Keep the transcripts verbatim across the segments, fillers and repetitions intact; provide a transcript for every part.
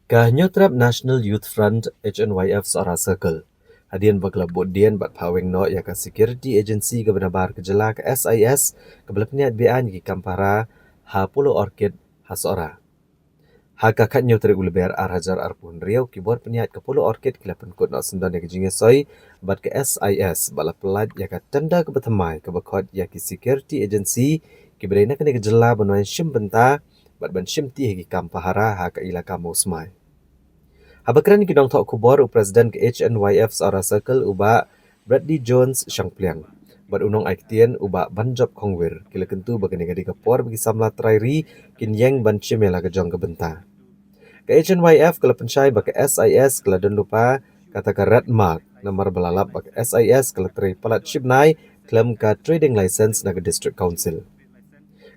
Ka Hynñiewtrep National Youth Front, H N Y F, Sohra Circle, hadien ba ka la bud dien bad phah weng noh ïa ka Security Agency kaba nabar ka jylla, ka S I S, kaba la pynïaid beaiñ ïa ki kam pahara ha Polo Orchid ha Sohra. Ha ka khathynñiew tarik u Lber ar hajar arphew hynriew, ki bor pynïaid ka Polo Orchid ki la pynkut noh syndon ïa ka jingïasoi bad ka S I S bad la pyllait ïa ka tender kaba thymmai kaba khot ïa ki Security Agency kiba dei na kane ka jylla ban wan shim bynta bad ban shimti ha ki kam pahara ha ka ilaka Mawsmai. Haba kren ïa ki nongthoh khubor, u President ka H N Y F Sohra Circle, u Bah Bradley Jones Shangpliang, bad u nongai ktien, u Bah Banjop Khongwir, ki la kyntu ba kane ka dei ka por ba ki samla trai ri kin ïeng ban shim ïa la ka jong ka bynta. Ka H N Y F ka la pynshai ba ka S I S ka la don lypa kata ka red mark namar ba la lap ba ka S I S ka la trei palat shibnai khlem ka trading license na ka District Council.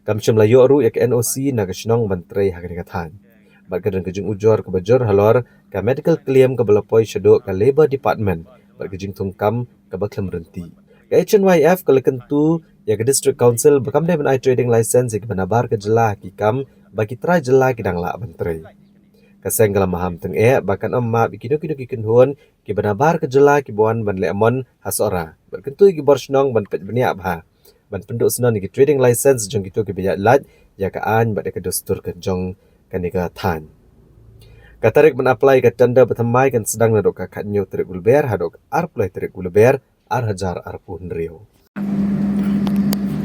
Kam shym la ïoh ruh ïa ka N O C na ka shnong ban trei ha kane ka thaiñ. Bad ka don ka jingujor kaba jur halor ka medical claim kaba la poi shaduh ka Labour Department bad ka jingthung kam kaba khlem rynti. Ka H N Y F ka la kyntu ïa ka District Council ba kam dei ban ai trading license ïa kiba nabar ka jylla ha ki kam ba ki trai jylla ki dang lah ban trei. Ka seng ka la maham tyngeh ba kan ym map ïa kino kino ki kynhun kiba nabar ka jylla kiba wan ban leh mon ha Sohra, bad kyntu ïa ki bor shnong ban peit bniah bha ban pynduh syndon ïa ki trading license jong kito kiba ïaid lait ïa ka aiñ bad ïa ka dustur ka jong kane ka thaiñ. Ka tarik ban apply ka tender ba thymmai kan sdang naduh ka khathynñiew tarik u Lber haduh ka arphew lai tarik u Lber ar hajar arphew hynriew.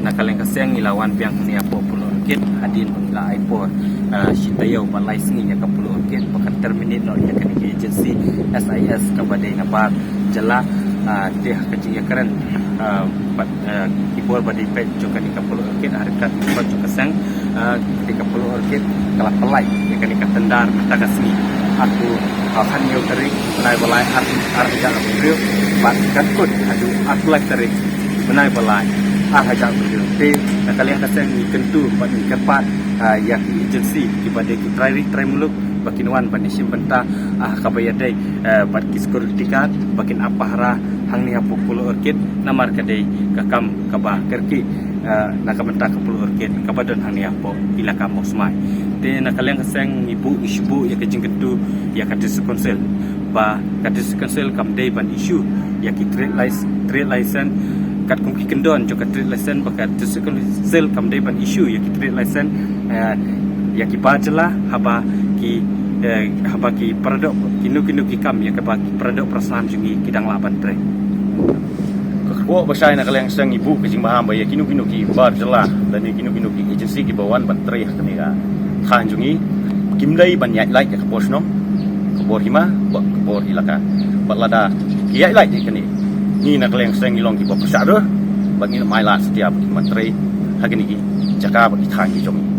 Na ka liang ka seng ngi la wan biang hangne hapoh Polo Orchid hadien ba ngi la ai por, ah, shi taïew bad lai sngi ïa ka Polo Orchid ba kan terminate noh ïa kane ka agency S I S kaba dei nabar jylla, ah, te ha ka jingïakren, ah, bad, ah, ki bor ba dei peit jong kane ka Polo Orchid ha ryngkat ki bor jong ka seng, ah, te ka Polo Orchid ka la pyllait ïa kane ka tender mynta ka sngi. Haduh, ah, khathynñiew tarik bnai ba lai ar, ar hajar arphew hynriew bad kan kut haduh arphew lai tarik bnai ba lai ar hajar arphew hynriew. Te na ka liang ka seng ngi kyntu bad ngi kyrpad, ah, ïa ki agency kiba dei ki trai ri trai muluk ba kin wan ban ïashim bynta, ah, kaba ïadei, eh, bad ki security guard ba kin ap pahara hangne hapoh Polo Orchid namar ka dei ka kam kaba kyrkieh, eh, na ka bynta ka Polo Orchid kaba don hangne hapoh ilaka Mawsmai. Te na ka liang ka seng ngi buh, ngi shu buh ïa ka jingkyntu ïa ka District Council ba ka District Council kam dei ban issue ïa ki trade lic-, trade license katkum ki kyndon jong ka trade license, ba ka District Council kam dei ban issue ïa ki trade license, eh, ïa ki bar jylla haba ki, eh, haba ki para doh, kino kino ki kam ïa kaba ki para doh para snam jong ngi ki dang lah ban trei. Ka kyrwoh ba shai na ka liang seng ngi buh ka jingmaham ba ïa kino kino ki bar jylla lane kino kino ki agency kiba wan ban trei ha kane ka thaiñ jong ngi, kim dei ban ïaid lait ïa ka bor shnong, ka bor hima bad ka bor ilaka. Bad lada ki ïaid lait ïa kane, ngi na ka liang seng ngi long kiba pyrshah ruh bad ngin ym ailad satia ba kin wan trei ha kine ki jaka bad ki thaiñ ki jong ngi.